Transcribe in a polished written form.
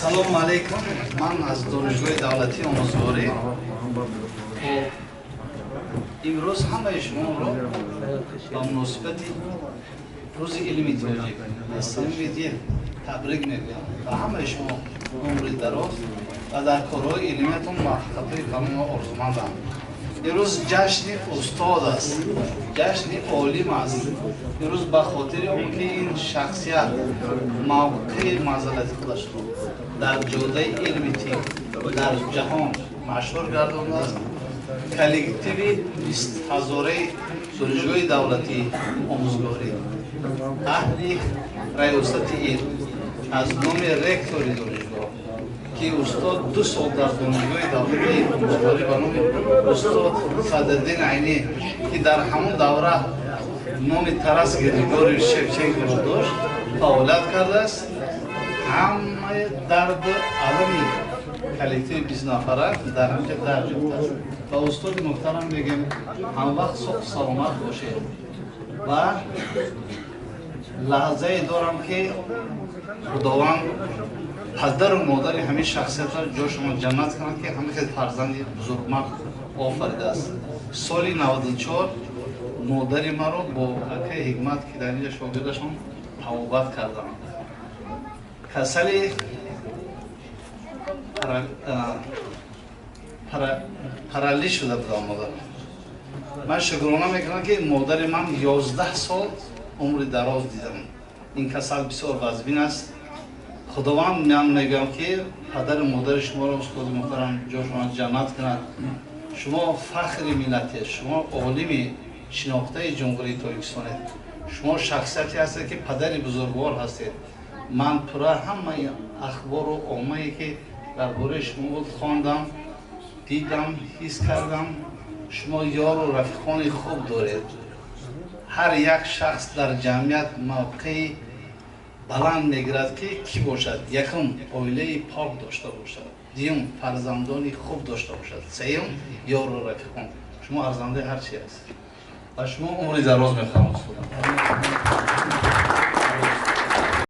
Ассалому алайкум. Ман аз Донишгоҳи давлатии омӯзгорӣ имрӯз ҳамаи шуморо ба муносибати Рӯзи илми тоҷик аз самими дил табрик мегӯям ва ҳамаи шумо умри дароз ва дар корҳои илмиятон муваффақиятҳои калонро орзумандам. Имрӯз ҷашни устод аст, ҷашни олим аст. Имрӯз ба хотири он ки ин шахсият мавқеи манзалати худашро дар ҷодаи илми тиб дар ҷаҳон машҳур гардондааст, коллективи 20 ҳазораи Донишгоҳи давлатии омӯзгорӣ, аҳли раёсати илм, аз номи ректори донишгоҳ, ки устод 2 сол дар Донишгоҳи давлатии омӯзгорӣ ба номи устод Садриддин Айнӣ, ки дар ҳамон давра номи Тарас Григорьевич Шевченкоро дошт, фаъолият кардааст, ҳамаи дарду алами коллективи 20 нафара дар ҳамҷа дарҷ ёфтааст ва устоди муҳтарам мегӯем, ҳамвақт соҳу саломат бошед. Ва лаҳзае дорам, ки Худованд падару модари ҳамин шахсиятро ҷошон ҷаннат кунад, ки ҳамин хел фарзанди бузургмард офаридааст. Соли 94 модари маро бо акаи Ҳикмат, ки дар инҷа шогирдашон, табобат кардам. Касали паралич шуда будам модар. Ман шукрона мекунам, ки модари ман 11 сол умри дароз дидам. Ин касал бисёр вазбин аст. Худованд, ман мегӯям, ки падару модари шуморо, устоди муҳтарам, ҷошона ҷаннат кунад. Шумо фахри миллатед, шумо олими шинохтаи Ҷумҳурии Тоҷикистонед, шумо шахсияте ҳастед, ки падари бузургвор ҳастед. Ман пурра ҳамаи ахбору оммае, ки дар бораи шумо буд, хондам, дидам, ҳис кардам. Шумо ёру рафиқони хуб доред. Ҳар як шахс дар ҷамъият мавқеи баланд мегирад, ки кӣ бошад: якум, оилаи пок дошта бошад, дуюм, фарзандони хуб дошта бошад, сеюм, ёру рафиқон. Шумо арзандаи ҳар чи аст ва шумо умри дароз мехоҳам, устодам.